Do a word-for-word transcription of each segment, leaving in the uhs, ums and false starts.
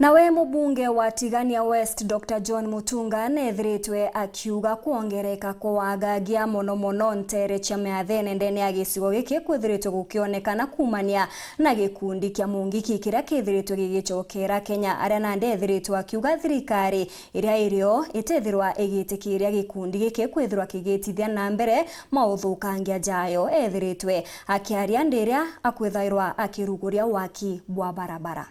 Nawe mubunge wa Tigania West, Doctor John Mutunga, neethiritwe akiuga kwongereka kwa waagagia mono mono nteere cia miathene ndene ya gicigo giki kwithiritwe gukionekana kuumania na gikundi kia Mungiki kiria kithiritwe gigicokera Kenya, aria nandi eethiritwe akiuga thirikari iria irio itethirwa igitikiria gikundi giki kwithirwa kigitithia na mbere mauthukangia jayo. Eethiritwe akiaria ndiria akwithairwa akiruguria waki bwa barabara.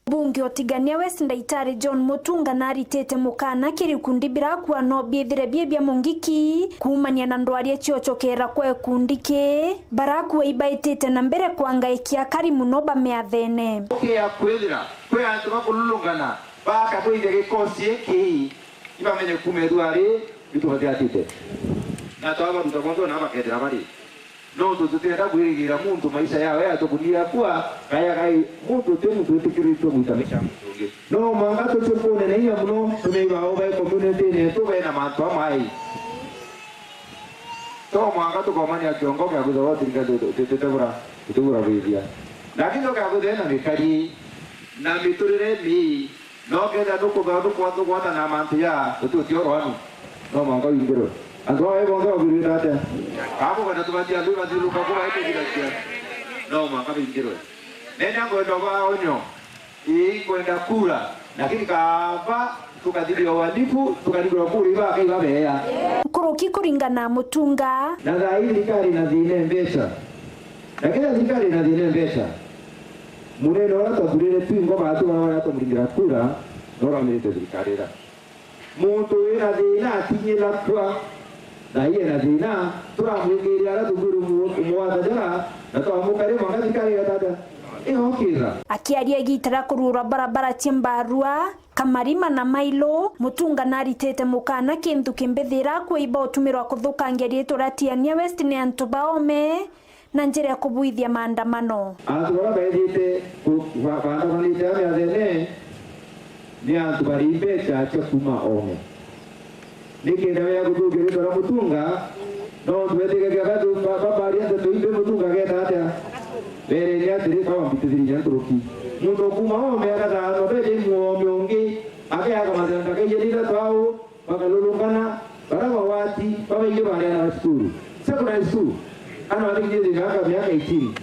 Mbunge o Tigania West Ndaitari John Mutunga naritite mukana kiri ikundi birakua no biithire bii bia Mungiki kuumania na ndwaria ciocokera kwa ikundi ki barakua ibaitite na mbere kwangaikia akari mono ba miathene. Ukia kwithira kwi antu bakululungana bakathithia gikosi giki, ibamenye kuuma ithua ri, itu batiatite. Na twabaruta bonthe ona bakethira bari. Nontu tutienda kwirigira muntu maisha yawe atukunia akua, kaya kai muntu uti muntu witikiritwe gwita maisha ya muntu ungi. No mwanka tucukune na inya mono, tumei bao bai community-ini yetu bena mantu amai. To mwanka tukomania kiongo kia kwithirwa thirikari tutibura, tutibura bwithia. Lakini to kia kwithirwa na mikari na miturire mii, no kethira nukutho-, nukwa-, nukugwata na mantu ya uti utiorwani, no mwanka wingirwe. Antu aba bonthe babwirite atia? Abo kwenda tubatia antu bathiuruka kuba itugiragia, no mwanka bingirwe. Nenya ngwenda ba onyo, ii kwenda kura, lakini kaba tukathiria uanifu, tukarigirwa kura iba kai babeya. Nkuruki kuringana na Mutunga. Na thaa ii thirikari na thina mbeca. Na kinya thirikari ina thina mbeca. Munene uria twathurire twingwa baatu baria baria twamuringira kura, no uramirite thirikari ira. Muntu wina thina atinyira kura, na iye na thina, turamwingiria aria tukwire umu-, umwata jara, na twamukari mwanka thirikari igatata. Iokira. Akiaria igita ria kurura barabara cia Mbarua, Kamarima na Mailu, Mutunga naritite mukana kintu kimbithira kwiba utumirwa kuthukangia riitwa ria Tiania West ni antu baome na njira ya kubuithia maandamano. Antu baria baithite ku-, ba-, baandamanite a miathene ni antu bari mbeca cia kuuma oome. Nikenda wea guthukia ritwa ria Mutunga, nontu betikagia batu ba-, babaria nteto imbi Mutunga ageta atia? Bereni atiri, baba mbitithiriria nkuruki. Muntu kuuma oome agathaanwa, beja imuoome ungi, akeaga mathenda kaija ithatu au, bakalulungana, baria bawati, babaingi bari ana ba cukuru. Secondary school, ana bathikithie miaka, miaka eighteen.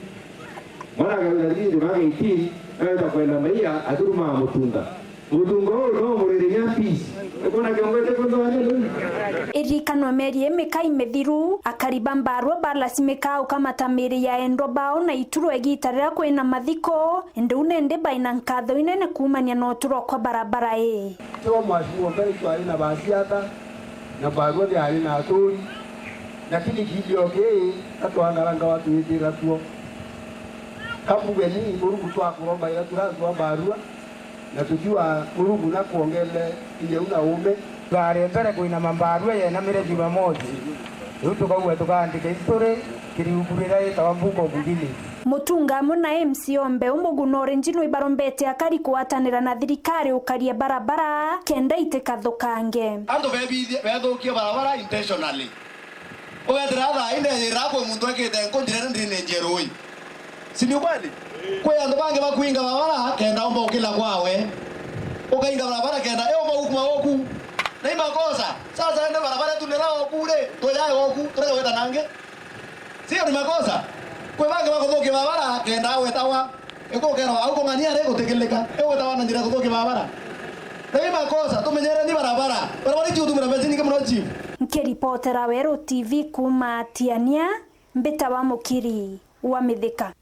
Mwana akawira thikithie miaka eighteen, ageta kwenda maia, aturumaa Mutunga. Mutunga uu no muriri nya peace. Ukona kiongo ite kundu wa nini? Irikanwa mieri ii mika imithiru, akari ba Mbarua balasimika ukamata miiri ya endwa bao na iturwa igita riria kwina mathiko, indi u nindi baina nkatho inene kuumania na uturwa kwa barabara ii. Tigo mwashimwa mbere itwari na basiata, na Mbarua biari na aturi, lakini kilio kii atwangaranga watwitira tuo. Kambugeni Murungu twakurombaira turi antu a Mbarua, na tukiuga Murungu nakwongele inya u na uume. Twari mbere kuinama Mbarua yenamire Jumamosi. Riu tukauga tukaandika history kiri ibuku riria ritagwa Book of Guinness. Mutunga amwe na M C Ombe Umugu na Orange no ibarombete akari kugwatanira na thirikari ukaria barabara kenda itikathukange. Antu bebithie-, bethukie barabara intentionally. Ugethira thaa ii ndeyira kwi muntu ekite nku njira ino ndini njie rui. Si ni ukweli? Kwi antu bangi bakuinga barabara kenda umba ukila kwawe. Ukainga barabara kenda, e umba gukuma guku. Na i makosa. Sasa ende barabara tunira oku ri, tuyae oku, turege gwita nangi. Sio ni makosa? Kwi bangi bakuthukia barabara kenda wetawa. Ikukerwa au kung'ania ri gutikilika. Igwetawa na njira ya kuthukia barabara. Na i makosa, tumenyereni barabara. Barabara icio utumira mbeca nyingi muno chief. Nkiripotera Weru T V kuuma Tiania, mbitawa Mukiri wa Mithika.